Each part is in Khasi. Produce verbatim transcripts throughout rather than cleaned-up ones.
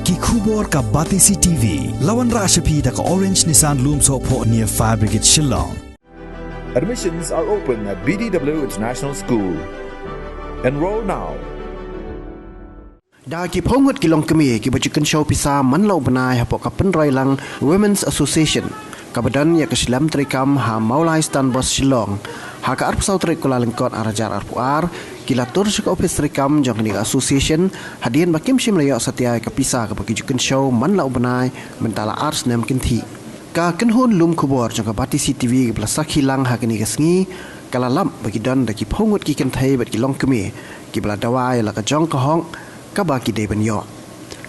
Ki khubor ka Batesi T V, la wanrah sha phi da ka Orange Nissan Lumsohphoh near Fire Brigade Shillong. Admissions are open at B D W International School. Enroll now. Da ki phew ngut ki longkmie kiba ju kynshew pisa man la u bnai hapoh ka pynroi lang Women's Association, kaba don ïa ka shlem treikam ha Mawlai Stand Bus Shillong, ha ka arphew saw tarik Kyllalyngkot ar hajar arphew ar, ki la tur sha ka ophis treikam jong kane ka association, hadien ba kim shym la ïoh satia ïa ka pisa kaba ki ju kynshew man la u bnai mynta la ar snem kynthih. Ka kynhun lum khubor jong ka Batesi T V kaba la sakhi lang ha kane ka sngi, ka la lap ba ki don da ki phew ngut ki kynthei bad ki longkmie kiba la dawa ïa la ka jong ka hok kaba ki dei ban ïoh.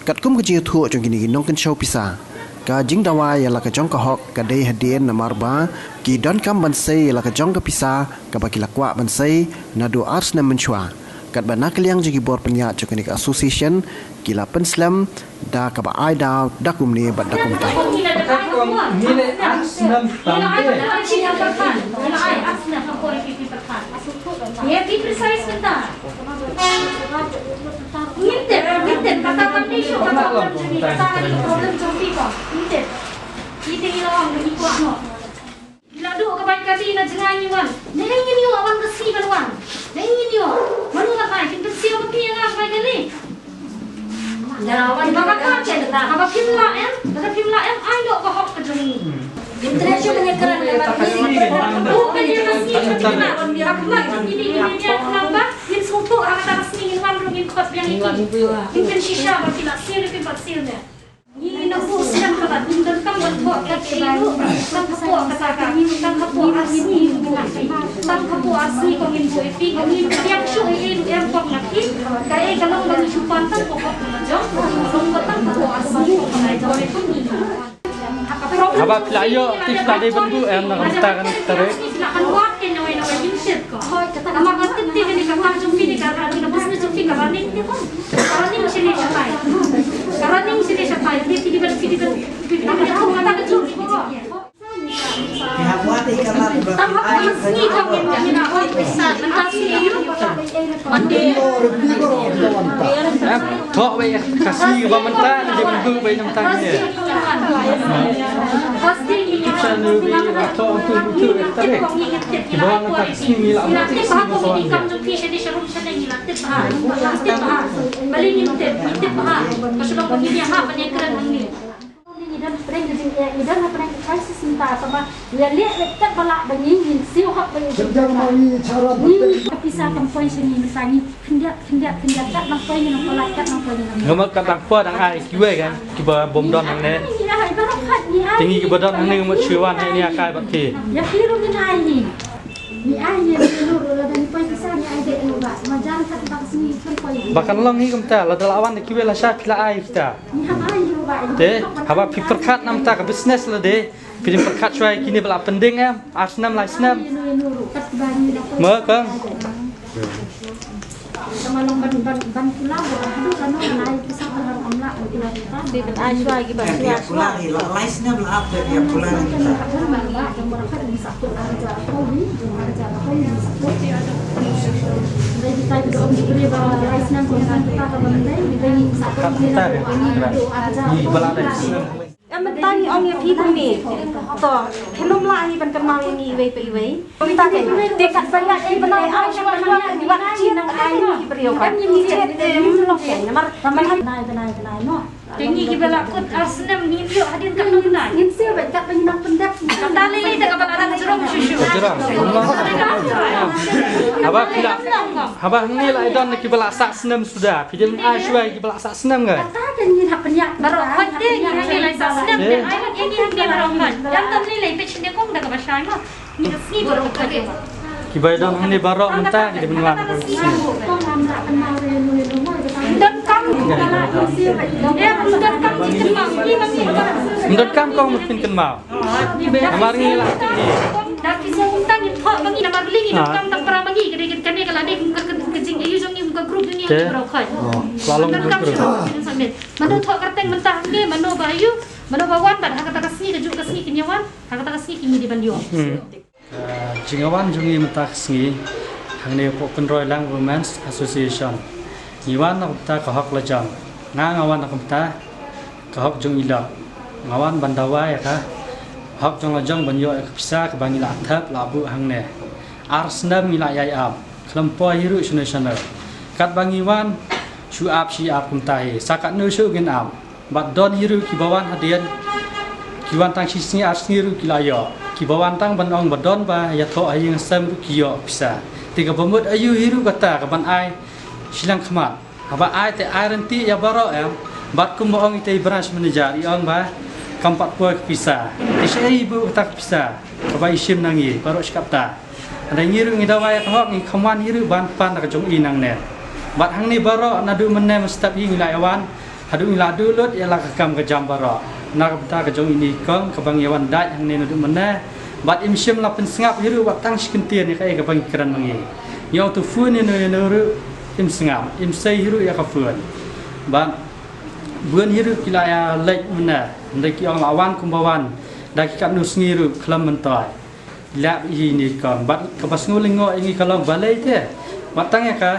Katkum ka jingïathuh jong kine ki nongkynshew pisa, ka jingdawa ïa la ka jong ka hok ka dei hadien namar ba ki donkam ban sei ïa la ka jong ka pisa kaba ki la kwah ban sei naduh ar snem mynshuwa. Katba na ka liang jong ki bor pynïaid jong kane ka association, ki la pynslem da kaba ai daw da kumne bad da kumta. Ngin tip, ngin tip, kata kam ni shu, kata kam ni, kata kam ni problem jong phi ko. Ngin tip. Ngin tip ila ong, ngin kwah no. Ila duh ka bai kali na jngai ni wan. Dei ngin ïoh wan ka sngi ban wan. Dei ngin ïoh. Manu la kai, kin pynsiew ba phi ïa nga ka bai kali. Da wan ba ka kan, da ba phim la em, da phim la em, ai noh ka hok ka jong ngi. Interest ka ne kran ka ba. Bu ka ne ka sngi ka phi la. Ka phi la jong ngi ni ni ni ka ba. Ngin sngewthuh ha kata ka sngi ngin wan ruh ngin khot biang ïa ki. Ngin pynshisha ba ki la siew ne kim pat siew ne. Ngi nang buh snem palat, ngim donkam ban thoh kat shisha ruh. Tang hapoh kata ka, tang hapoh ar sngi. Tang hapoh ar sngi ko ngin buh ïa phi, ko ngin pdiang shuh ïa ei ruh em pok na phi. Kaei ka long ba ngi shu pan tang ko hok na jong. Long ko tang hapoh ar sngi ko ka lai jong ïa phi. Haba phi la ïoh, phi la dei ban buh em na ka bynta kane ka tarik. Thoh wei ka sngi ba mynta, dei ban buh wei na mynta kine. Sa nu bi la thoh tu tu ta re. Ki ba mynta ka sngi ni la mynta ka sngi ba sa wan. Ngi don hapdeng ka jing, eh, ngi don hapdeng ka crisis mynta, tangba ïa leh beit kat ba lah ba ngi ngin siew hok ba ngi. Ngi ka pisa kam poi sha ngi mynta, ngi khyndiat khyndiat khyndiat kat nang poi ngi nang poi kat nang poi ngi nang. Namar kat dang poi dang ai kiwei kan kiba bym don hangne. Ngi ai baroh kat ngi ai. Te ngi kiba don hangne mut shu wan hangne ïa kai bad ki. Ïa ki ruh ngin ai ngi. Ngi ai ngi ruh lada ngi poi pisa ngi ai de ruh ba. Ma jan kat ba sngi poi. Ba kan long hi kumta lada la wan kiwei la sha phi la ai kita. Te haba phi pyrkhat na mynta ka business lade, phi dei pyrkhat shuwa kine ba la pending em, ar snem lai snem. Ma kong. Dei ban ai shuwa ki ba shuwa shuwa. Em mynta ngi ong ïa phi kumne. To, khlem lah ngi ban kynmaw ïa ngi iwei pa iwei. Mynta te, te kat ba ïa ki ban ai shuwa shuwa ki wat chi nang ai ki briew ka. Em ngi te te ym long ke namar. Bnai bnai bnai no. Te ngi kiba la kut ar snem ngin ïoh hadien katno bnai. Ngin siew beit kat ba ngi nang pyndep. Kata lei lei te kaba la dang jrong shuh shuh. Jrong. Haba phi la, haba hangne la don kiba la sah snem suda. Phi dei ban ai shuwa kiba la sah snem ka. Kata ka ngi hap pynïaid. Baroh khoit te ngi hangne la sah snem te ai ngi hangne baroh khoit. Ïa kata lei lei peit shane kong da kaba shai ma. Ngi ka sngi baroh khoit. Kiba don hangne baroh mynta ki dei ban wan ka sngi. Don kam. Eh, don kam ki kynmaw. Don kam kong mut phin kynmaw. Namar ngi la. Da ki sngewthuh ngi thoh ba ngi namar ngi donkam tang para ba ngi ka dei kane ka la dei ka jingïohi jong ngi ka group ngi ngi baroh khoit. La long group. Mano thoh kyrteng mynta hangne, mano ba ïoh, mano ba wan bad ha kata ka sngi ka juk ka sngi kin ïa wan, ha kata ka sngi kin ïa dei ban ïoh. Ka jingwan jong ngi mynta ka sngi hangne hapoh Pynroilang Women's Association. Ngi wan na ka bynta ka hok lajong. Nga nga wan na ka bynta Ka hok jong i lok, nga wan ban dawa ïa ka hok jong la jong ban ïoh ïa ka pisa kaba ngi la thep la buh hangne. Ar snem ngi la ïai ap, khlem poi hi ruh shano shano. Katba ngi wan, shu ap shi ap kumta hi, sa katno shuh ngin ap. Bad don hi ruh kiba wan hadien, ki wan tang shi sngi ar sngi ruh ki la ïoh. Kiba wan tang ban ong ba don ba ïathoh ha ïing sem ruh ki ïoh pisa. Te kaba mut aïu hi ruh kata kaban ai shiliang khmat. Haba ai te ai rynti ïa baroh em. Bad kumba ong ita i branch manager i ong ba kam pat poi ka pisa. Te shaei buh kata ka pisa kaba i shim na ngi baroh shi katta. Hynrei ngi ruh ngi dawa ïa ka hok, ngi kham wan hi ruh ban pan da ka jong i nangne. Bad hangne baroh naduh mynne mynstep hi ngi la ïa wan haduh ngi la duh lut ïa la ka kam ka jam baroh. Na ka bynta ka jong ine i kong kaba ngi ïa wan dait hangne naduh mynne. Bad im shym la pynsngap hi ruh wat tang shi kyntien ïa kaei kaba ngi kren ma ngi. Ngi ong to phone ïa no ïa no ruh im sngap, im sei hi ruh ïa ka phone. Bad bun hi ruh ki la ïa leit mynne, hynrei ki ong la wan kumba wan da ki katno sngi ruh khlem myntoi. Lap hi ine i kong, bad kaba sngew lyngngoh ïa ngi ka long balei te. Wat tang ïa ka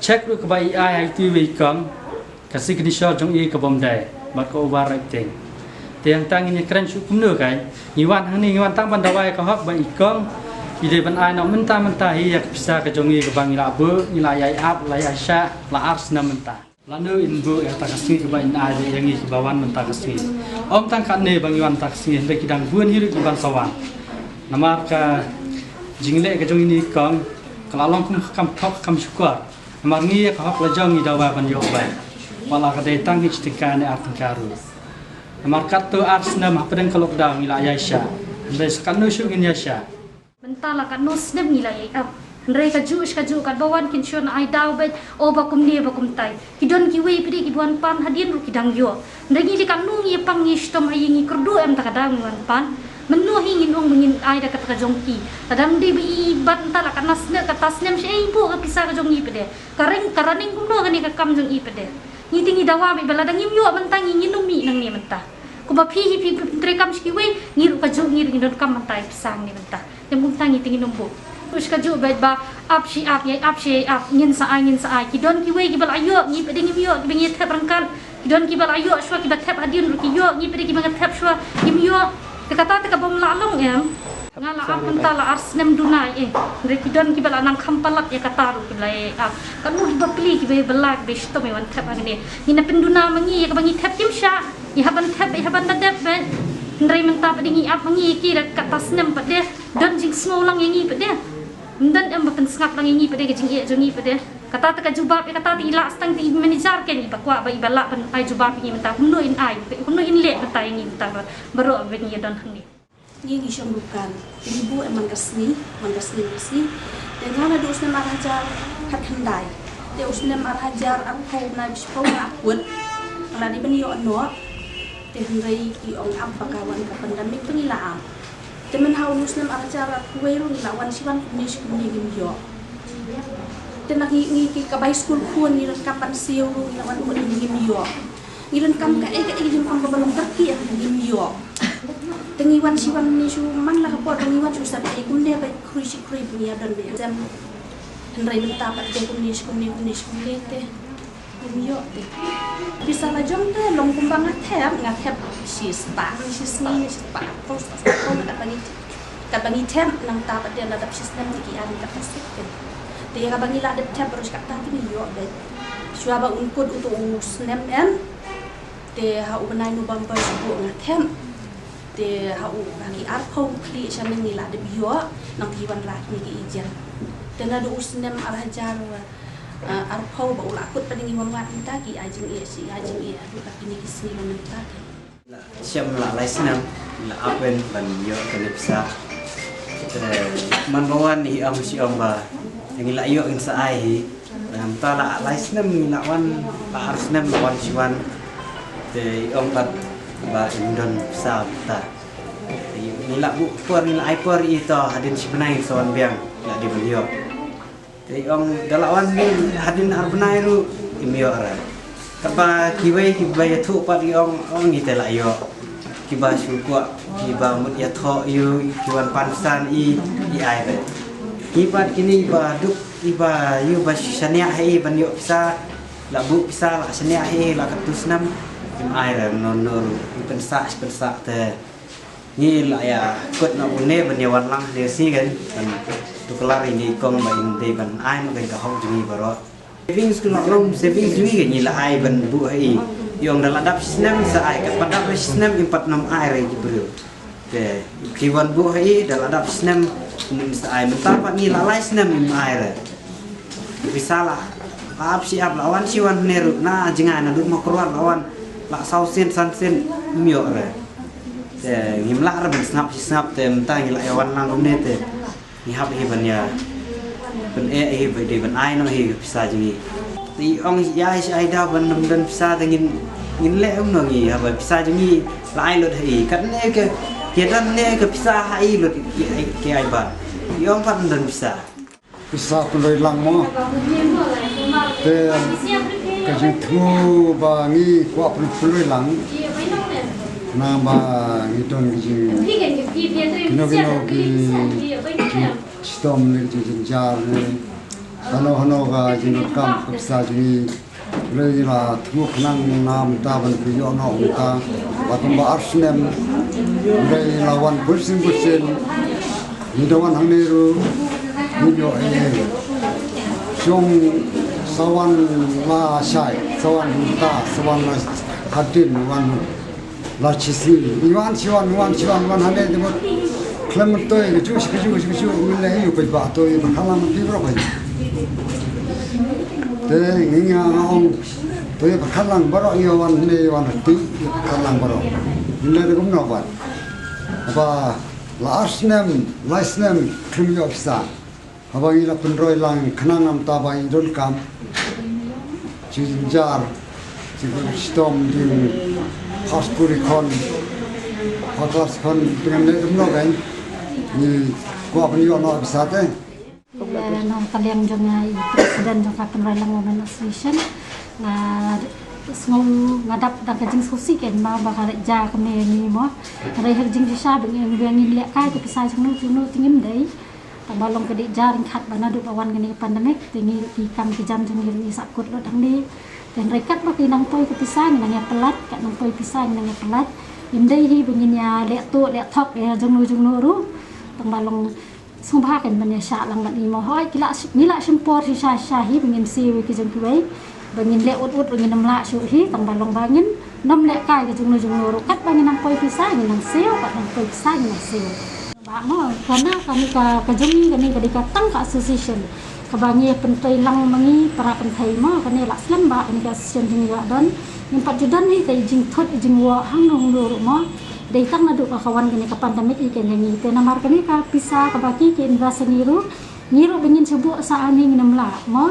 cheque ruh kaba i ai ha itu iwei i kong, ka signature jong i ka bym dei bad ka overwriting. Te hangta ngin ïa kren shuh kumno kai. Ngi wan hangne ngi wan tang ban dawa ïa ka hok ba i kong i dei ban ai noh mynta mynta hi ïa ka pisa ka jong i kaba ngi la buh, ngi la ïai ap, la ïai shah la ar snem mynta. Lano in buh ïa kata ka sngi kaba in ai ïa ngi kiba wan mynta ka sngi. Ym tang katne ba ngi wan mynta ka sngi, hynrei ki dang bun hi ruh kiban sa wan. Namar ka jingleh ka jong ine i kong ka la long kum ka kam thok ka kam shukor. Namar ngi ïa ka hok la jong ngi dawa ban ïoh beit, wat la ka dei tang hi shi tyngka ne ar tyngka ruh. Namar katto ar snem hapdeng ka lockdown ngi la ïai shah, hynrei sa katno shuh ngin ïai shah. Mynta la katno snem ngi la ïai ap, hynrei kajuh shi kajuh katba wan kin shon ai daw beit, o ba kumne ba kumtai. Ki don kiwei pat de kiba wan pan hadien ruh ki dang ïoh. Hynrei ngi lei katno ngi ïa pang ngi shitom ha ïing ngi kyrduh em ta ka daw ngi wan pan. Mynno hi ngin ong ba ngin ai da kata ka jong ki. Lada ym dei ba i bat mynta la katno snem, kata snem shaei buh ka pisa ka jong ngi pat de. Ka ring ka running kumno kane ka kam jong i pat de. Ngi te ngi dawa beit ba lada ngim ïoh mynta ngi ngin ym mih nangne mynta. Kumba phi hi phi phi treikam sha kiwei, ngi ruh kajuh ngi ruh ngi donkam mynta ïa pisa ngi mynta. Te kumta ngi te ngin ym buh. Ruh shi kajuh beit ba ap shi ap ïai ap shi ïai ap, ngin sa ai ngin sa ai. Ki don kiwei kiba la ïoh, ngi pat de ngim ïoh, kiba ngi thep ryngkat. Ki don kiba la ïoh shuwa kiba thep hadien ruh ki ïoh, ngi pat de kiba nga thep shuwa ngim ïoh. Te kata te ka bym lah long em. Nga la ap mynta la ar snem duna eh. Hynrei ki don kiba la nang kham palat ïa kata ruh kiba la ïai ap. Katno kiba pli kiba ïa bylla kiba ïa shitom ïa wan thep hangne. Ngi na pynduna ma ngi ïa kaba ngi thep kim shah. Ïa haban thep ïa haban da dep beit. Hynrei mynta pat de ngi ap ma ngi ïa ki da kata snem pat de. Don jingsngew lang ïa ngi pat de. Ym don em ba pynsngap lang ïa ngi pat de ka jingeh jong ngi pat de. Kata te ka jubab ïa kata te i lah stang te i manager ken iba kwah ba iba lah ban ai jubab ïa ngi mynta kumno in ai kumno in leh mynta ïa ngi mynta ba baroh ba ngi ïa don hangne. Ngi ngi shong dukan. Te ngi buh em man ka sngi, man ka sngi man ka sngi. Te nga naduh u snem ar hajar khatkhyndai. Te u snem ar hajar arphew bnai ba shiphew nga kut. Nga la dei ban ïoh noh. Te hynrei ki ong ap ba ka wan ka pandemic ba ngi la ap. Te mynha u snem ar hajar arphew wei ruh ngi la wan shi wan kumne shi kumne ngim ïoh. Te na ngi ngi ki ka bai skul khun ngi donkam ban siew ruh ngi la wan kumne ngim ïoh. Ngi donkam kaei kaei jingkhong kaba long kyrkieh ngim ïoh. Te ngi wan shi wan ne shu man la ka por ba ngi wan shu sat ei kumne ba khrui shi khrui ba ngi ïa don ba ïa sem. Hynrei mynta pat de kumne shi kumne kumne shi kumne te ngim ïoh te. Pisa la jong te long kumba nga thep nga thep shi spah ne shi sngi ne shi spah. Kong spah spah kong na katba ngi katba ngi thep nangta pat de la dap shi snem te ki ai katba suk te. Te ïa kaba ngi la dep thep baroh shi katta te ngi ïoh beit. Shuwa ba un kut uto u snem em. Te ha u bnai November shu buh nga thep. Te ha u ha ki arphew khlieh shaneng ngi la dep ïoh nang ki wanrah kine ki agent. Te naduh u snem ar hajar, eh, arphew ba u la kut pat ngi wanrah mynta ki ai jingeh shi ai jingeh haduh ka kine ki sngi ba mynta ki. La shem la lai snem la ap ban ïoh kane pisa. Te man ba wan i ong shi ong ba ngi la ïoh ngin sa ai hi. Mynta la lai snem ngi la wan, la ar snem la wan shi wan. Te i ong pat ba im don pisa mynta. Te ngi la buh por ngi la ai por ito hadien shi bnai sa wan biang la dei ban ïoh. Te i ong da la wan hadien ar bnai ruh im ïoh ra. Katba kiwei kiba ïathuh pat i ong ong ite la ïoh. Kiba shu kwah kiba mut ïathoh ïa u ki wan pan pisa i i ai beit. Ki pat kine ba duk Iba ïa ba shaniah hi ban ïoh pisa, la buh pisa la shaniah hi la katto snem. Ai re no no ru pynsah pynsah te. Ngi la ïa kut na une ban ïa wan lang ne si kan. Kan tu kelar ini kong ba in dei ban ai ma kan ka hok jong ngi baroh. Savings ku la long savings jong ngi kan ngi la ai ban buh ha i. Ïong da la dap snem sa ai ka pat dap snem im pat nam ai re ki briew. Te ki wan buh ha i da la dap snem nim sa ai mynta pat ngi la lai snem im ai re. Pisa la ap si ap la wan si wan ne ru na jinga na duk ma kruat la wan la saw sen san sen myo re. Te ngim lah re ban sngap si sngap te mynta ngi la ïa wan lang kumne te ngi hap hi ban ïa ban eh hi ban dei ban ai noh hi ka pisa jong ngi. Te i ong ïa hi si ai da ban nam dan pisa te ngin ngin leh um noh ngi haba pisa jong ngi la ai lut hi kat ne ke ke dan ne ka pisa ha i lut ke ai ban i ong pat dan pisa. Pisa pynroi lang mo. Te ka jingthmu ba ngi kwah pyn- pynroi lang. Na ba ngi don ki jing kino kino ki jing shitom ne ki jing jynjar ne. Hano hano ka jingdonkam ka pisa jong ngi. Lei la thmu khnang na mynta ban pynïoh noh mynta. Ba kumba ar snem. Lei la wan pulsin pulsin. Ngi da wan hangne ruh ngi ïoh ei ei. Shong sa wan la shai, sa wan mynta, sa wan la hadien, wan la shisngi. Ngi wan shi wan, wan shi wan, wan hangne te mut khlem toi ka juh shi ka juh shi ka juh ngi leh ïa u paidbah toi ba khalang phi baroh. Te ngi nga nga ong toi ba khalang baroh ngi wan hangne wan ti ba khalang baroh. Ngi leh da kumno ban. Ba la ar snem, lai snem khlem ïoh pisa. Haba ngi la pynroi lang khnang namta ba ngi donkam. Jynjar, jingkut shitom, jingpha skul i khon, pha klas i khon, pyngan leh kumno kan. Ngi kwah pynïoh noh pisa te. Ïa, na ka liang jong nga i president jong ka Pynroi Lang Women Association. Nga sngew nga dap da ka jingsngewsih kein ma ba ka leh ja kumne ïa ngi mo. Hynrei ha ka jingshisha ba ngi, ba ngin leh kai ka pisa jong no jong no te ngim dei. Tang ba long ka dei ja ryngkat ba naduh ba wan kane ka pandemic te ngi ruh ki kam ki jam jong ngi ruh ngi sah kut lut hangne. Te hynrei kat ba ki nang poi ka pisa ngi nang ïa pyllait, kat nang poi pisa ngi nang ïa pyllait. Ngim dei hi ba ngin ïa leh tuh leh thok ïa jong no jong no ruh. Tang ba long sngewbha kan ban ïa shah lang bad ngi mo hooid ki la shi-, ngi la shim por shisha shisha hi ba ngin siew ïa ki jong kiwei ba ngin leh ut ut ba ngin ym lah shuh hi tang ba long ba ngin nym leh kai ka jong no jong no ruh kat ba ngin nang poi pisa ngin nang siew kat nang poi pisa ngin nang siew. Ba mo kane kane ka ka jong ngi kane ka dei ka tang ka association kaba ngi pyntrei lang ma ngi para kynthei mo kane la slem ba kane ka association jong ngi la don ngin pat ju don hi ka i jingthut i jingwoh hangno hangno ruh mo. Dei tang naduh ba ka wan kane ka pandemic i kane ngi te namar kane ka pisa kaba ki ki invest ngi ruh ngi ruh ba ngin shu buh sa ani ngin ym lah mo.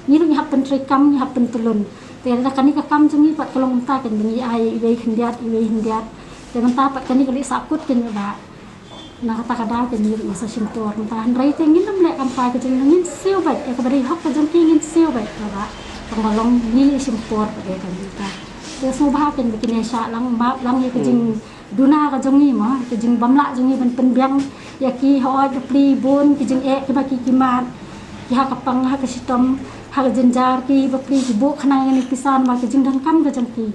Ngi ruh ngi hap pyntrei kam ngi hap pyntlun. Te da kane ka kam jong ngi pat ka long mynta kan ba ngi ai iwei khyndiat iwei khyndiat. Te mynta pat kane ka leh sah kut kan ba na kata ka daw kan ngi ruh ngi sa shim por mynta hynrei te ngin ym leh kam kai ka jong ngi ngin siew bad ïa kaba dei hok ka jong ki ngin siew bad ka ba tang ba long ngi shim por bad ïa ka mynta. Te sngewbha kan ba kin ïa shah lang map lang ïa ka jing duna ka jong ngi mo, ka jingbym lah jong ngi ban pynbiang ïa ki hooid bapli bun ki jingeh kiba ki ki mad ki ha ka pang ha ka shitom ha ka jynjar ki bapli ki buh khnang ïa ki pisa namar ka jingdonkam ka jong ki.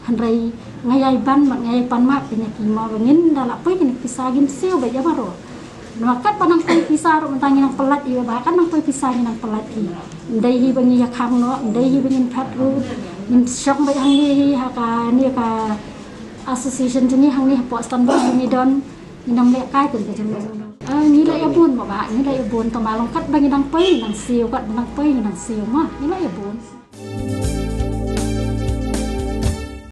Hynrei nga ïai ban bad nga ïai pan map ïa ki mo ba ngin da la poi ïa ki pisa ngin siew bad ïa baroh. Namar kat ba nang poi pisa ruh mynta ngi nang pyllait ïa ba kat nang poi pisa ngi nang pyllait ïa. Ym dei hi ba ngi ïa khang noh, ym dei hi ba ngin phet ruh. Ngin shong bad hangne hi ha kane ka association jong ngi hangne hapoh Istanbul jong ngi don ngi nang leh kai pynta jong ngi. Ah, ngi la ïa bun mo ba ngi la ïa bun tang ba long kat ba ngi nang poi ngi nang siew kat ba nang poi ngi nang siew mo ngi la ïa bun.